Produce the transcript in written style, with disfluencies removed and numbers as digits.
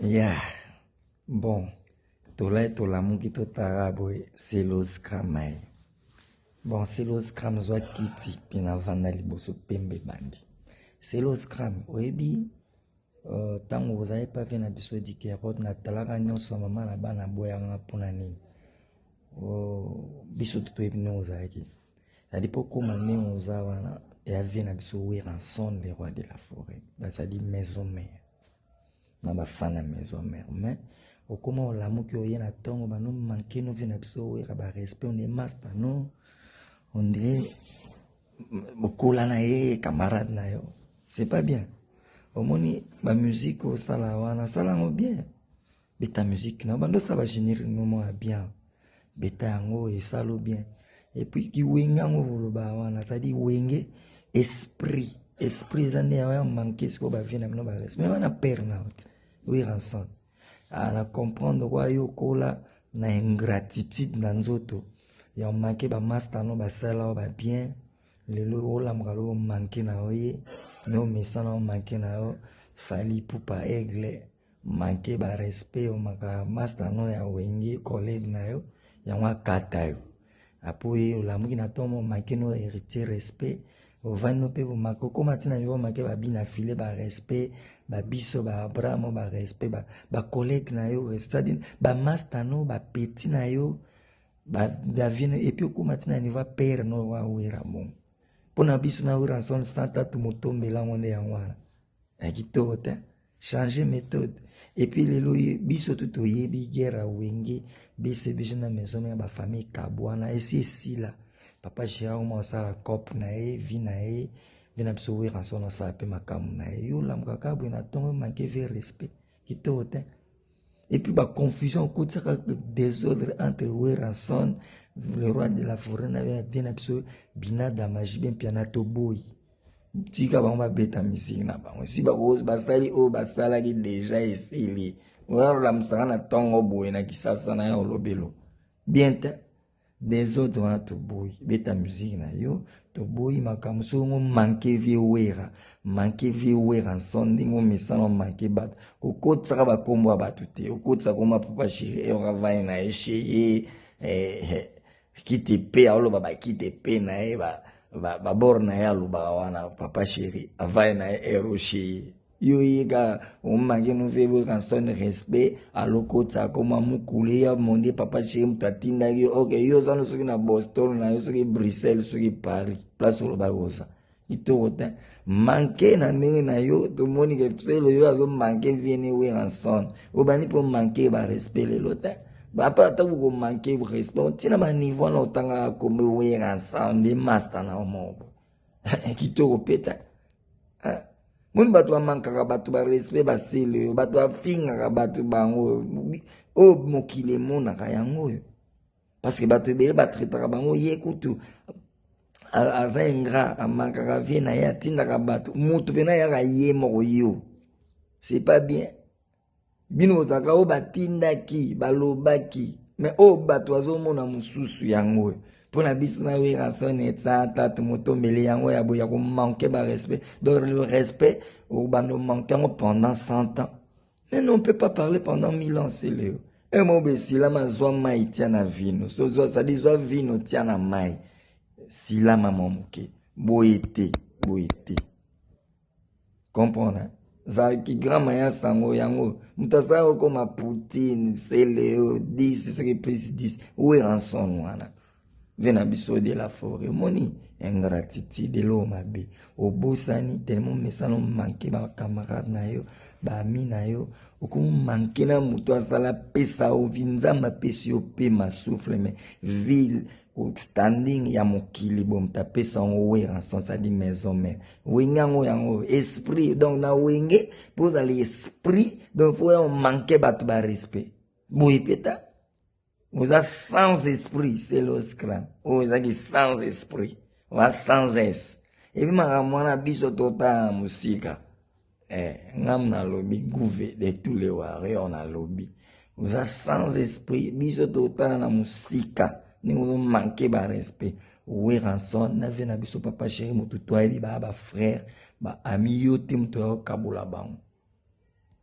Yeah. Bon, tolai tolamuki totala boye selo scram. Bon, selo scram zwa kiti mpe navanda liboso pembe bandi. Selo scram, oyebi ntango ozali pave na biso dikerot natalaka nyonso mama na bana boyanga mpona nini? Oh, biso to toyebi ndenge ozalaki. Ezali mpo okóma ndenge oza wana ya vie na biso Werrason, le roi de la forêt. Ezali maison mère. Na bafana maison mère, mais okóma olamuki oye na ntongo bano manke no vie na biso Wera barespect on est master no on dirait bokola na ye camarade na yo, c'est pas bien. Omoni bamusique osala wana, asala yango bien, beta musique na bando, osala bagénérique no moko ya bien, beta yango esalo bien. Et puis kiwenge yango koloba wana, c'est-à-dire wenge esprit, esprit eza nde ya manke. Sikoyo bavie na bino barespect wana père na yo te Werrason na comprendre kwa yo okola na ingratitude na nzoto ya manke bamaster no basala yo babien. Lelo olamuka lo manke na yo ye no mesana omanke na yo Fally Ipupa Aigle, manke barespect omaka master no ya wenge, collègue na yo yango akata yo. Apo ye olamuki na ntongo omanke no héritier respect, ovandi no mpe bomaka okóma ntina niveau omake babina file barespect babiso baabraham barespect bacollègue na yo, c'est-à-dire bamaster no bapeti na yo bavie. Et puis okóma ntina niveau père no wa Wera. Bongo mpona biso na Werrason sans tatu motombela yango nde yango wana ya kitoko te. Changer méthode. Et puis lelo biso tu toyebi guerre ya wenge BCBG na maison ya bafamille kabwana esi esila. Papa Gérard oma osala cope na ye vi na ye vi na biso Werrason asala mpe makambo na ye. Yo olamukaka boye na ntongo manke ve respect, kitoko te. Et puis baconfusion okotisaka désordre entre Werrason le roi de la forêt na vie na biso Binadama JB Mpiana. Toboyi, tika bango babeta misiki na bango. Si basali oyo basalaki déjà esili, oyalamusaka na ntongo boye na kisasa na ya olobelo bien te. Désordre wana toboyi, beta musique na yo, toboyi makambo. Soki ngo manke vie Wera, manke vie Werrason ndenge omesana omanke bato, kokotisaka bakombo ya bato te. Okotisaka kombo ya papa chéri eoravai na ye cheye kite pe aoloba bakite pe na ye babor na ye alobaka wana papa chéri avai na ye ero cheye. Yo yeka omanke no vie Werrason respect, alokotisa akoma mokulu ya monde papa chéri moto atindaki yo. Ok, yo oza no soki na Boston na yo, soki Bruxelles, soki Paris, place olobaki oza kitoko te. Manke na ndenge na yo tomoni ke selo yo azomanke vie ne Werrason, obandi mpo manke barespect lelo te. Bapa ata komanke respect ntina baniveau wana otangaka kombo Werrason nde master na yo moko kitoko mpe te. Moni bato bamankaka bato barespect basele oyo bato bafingaka bato bango oyo mokili emonaka yango oyo, parce que bato ebele batraitaka bango. Ye kutu aza ingrat, amankaka vie na ye, atindaka bato motu mpena ayaka ye moko. Yo c'est pas bien. Bino bozalaka oyo batindaki balobaki, mais oyo bato bazomona mosusu yango oyo mpona biso na Werrason etsa tatu motombeli yango ya boye ya komanke barespect. Donc le respect obanda omanke yango pendant 100 ans, mais non, on peut pas parler pendant 1000 ans. C'est leo emo besilama zwa mai tia na vino, c'est-à-dire zwa vino tia na mai, silama mwa moke boye te, boye te. Comprendre zalaki grand maya sango yango moto asala okoma Poutine seleo 10 soki plus 10 Werrason wana ve na biso de la forêt. Omoni ingratitude eloko mabe, obosani tellement omesana omanke bacamarade na yo, baami na yo, okomanke na moto asala pesa yo vi. Nzambe apesi yo pema souffle, mais ville standing ya mokili bo moto apesa yango Werrason, c'est-à-dire maison mère wenge yango yango esprit. Donc na wenge mpo ozala esprit, donc faut ya omanke bato barespect boye mpe ta oza sans esprit. C'est le scram oyo ezalaki sans esprit oza sans s epi makambo wana biso totala na mosika. Ngam nalobi gouve de tous les warriors, nalobi oza sans esprit. Biso totala na mosika ndenge ozomanke barespect Werrason na vie na biso papa chéri. Motu to ayebi baya bafrère baami yo te, moto ya okabola bango.